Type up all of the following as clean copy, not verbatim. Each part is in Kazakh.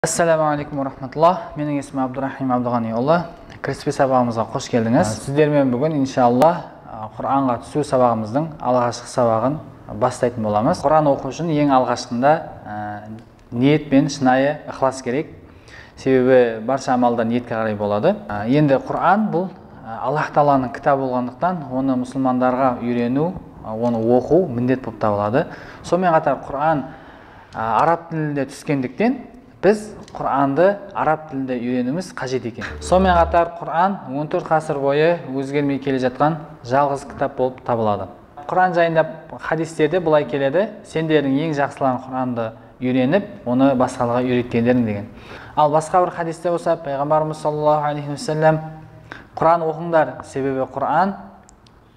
Ассаламу алейкум рахматуллах. Менің есімім Абдурахим Абдығаниұлы. Кіріспе сабағымызға қош келдіңіз. Сіздермен бүгін иншалла Құранға түсу сабағымыздың алғашқы сабағын бастайтын боламыз. Құран оқу үшін ең алғашқында ниет пен шынайы ықылас керек. Себебі барша амалда ниетке қарай болады. Енді Құран бұл Аллах Тағаланың кітабы болғандықтан, оны мұсылмандарға үйрену, оны оқу міндет болып табылады. Сонымен қатар Құран араб тілінде түскендіктен, біз Құранды араб тілінде үйренуіміз қажет екен. Сонымен қатар Құран 14 ғасыр бойы өзгермей келе жатқан жалғыз кітап болып табылады. Құран жайында хадистерде былай келеді: сендердің ең жақсыларың Құранды үйреніп, оны басқаларға үйреткендерің деген. Ал басқа бір хадисте болса, пайғамбарымыз саллаллаху алейхи уассалам: Құран оқыңдар, себебі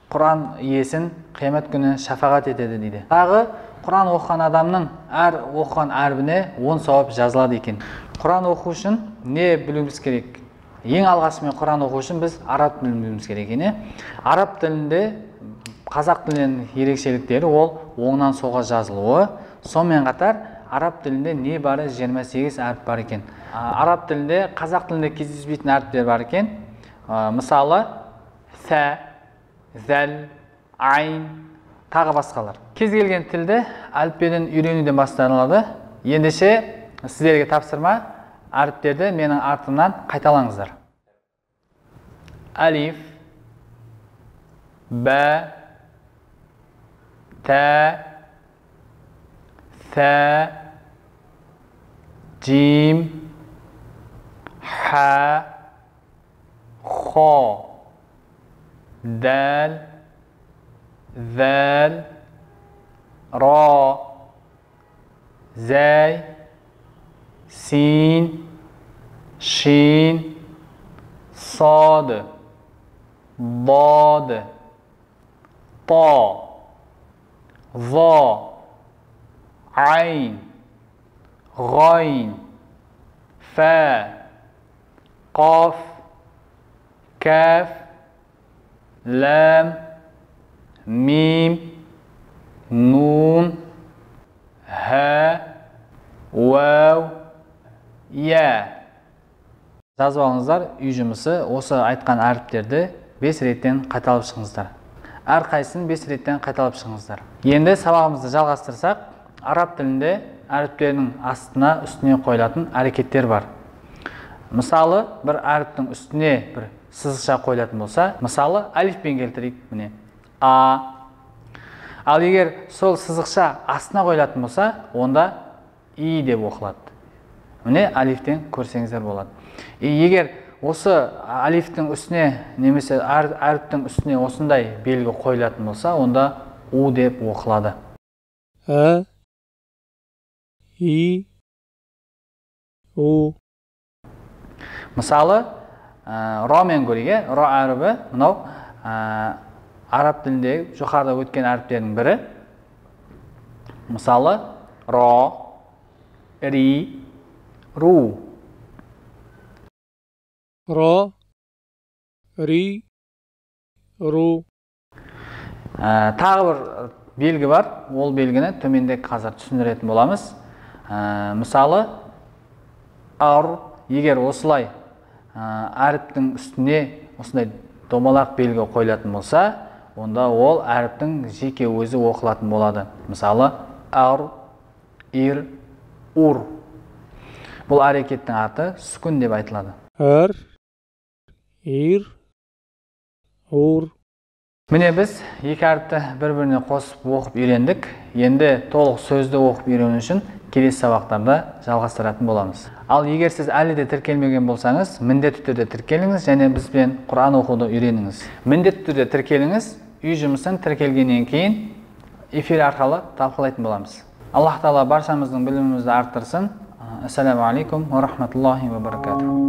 Құран иесін қиямет күні шафағат етеді дейді. Тағы Құран оқыған адамның әр оқыған әрбіне 10 сауап жазылады екен. Құран оқу үшін не білуіміз керек? Ең алғашымен Құран оқу үшін біз араб тілін білуіміз керек екен. Араб тілінде қазақ тілінің ерекшеліктері ол оңнан солға жазылуы. Сонымен қатар араб тілінде небары 28 әріп бар екен. Араб тілінде қазақ тілінде кездеспейтін әріптер бар екен. Мысалы, сә, зәл, айн, тағы басқалар. Кез келген тілді әліппеден үйренуден басталады. Ендеше сіздерге тапсырма, әріптерді менің артымнан қайталаңыздар. Әлиф, бә, тә, сә, жим, ха, хо, дәл, зәл, ра, зәй, син, шин, сад, бад, та, ва, айн, ғайн, фә, қаф, кәф, ләм, мим, нун, ха, уау, я. Жазып алыңыздар, үй жұмысы осы айтқан әріптерді 5 реттен қайталап шығыңыздар. Әрқайсысын 5 реттен қайталап шығыңыздар. Енді сабағымызды жалғастырсақ, араб тілінде әріптердің астына, үстіне қойылатын әрекеттер бар. Мысалы, бір әріптің үстіне бір сызықша қойылатын болса, мысалы, әлифпен келтірейік, міне, а. Ал егер сол сызықша астына қойылатын болса, онда и деп оқылады. Міне, әлифтен көрсеңіздер болады. Егер осы әлифтің үстіне немесе әріптің үстіне осындай белгі қойылатын болса, онда у деп оқылады. А, и, у. Мысалы, ро мен көрейік. Ро әрібі мынау араб тіліндегі жоғарыда өткен әріптердің бірі. Мысалы, ро, ри, ру. Ро, ри, ру. Тағы бір белгі бар. Ол белгіні төменде қазір түсіндіретін боламыз. Мысалы, ар, егер осылай әріптің үстіне осындай домалақ белгі қойылатын болса, онда ол әріптің жеке өзі оқылатын болады. Мысалы, ар, ир, ур. Бұл әрекеттің аты сүкін деп айтылады. Ар, ир, ур. Міне, біз екі әріпті бір-біріне қосып оқып үйрендік. Енді толық сөзді оқып үйрену үшін келесі сабақтарда жалғастыратын боламыз. Ал егер сіз әлі де тіркелмеген болсаңыз, міндетті түрде тіркеліңіз және бізбен Құран оқуды үйреніңіз. Міндетті түрде тіркеліңіз, үй жұмысын тіркелгеннен кейін эфир арқылы талқылайтын боламыз. Аллах Тағала баршамыздың білімімізді арттырсын. Ассаламу алейкум ва рахматуллахи ва баракатух.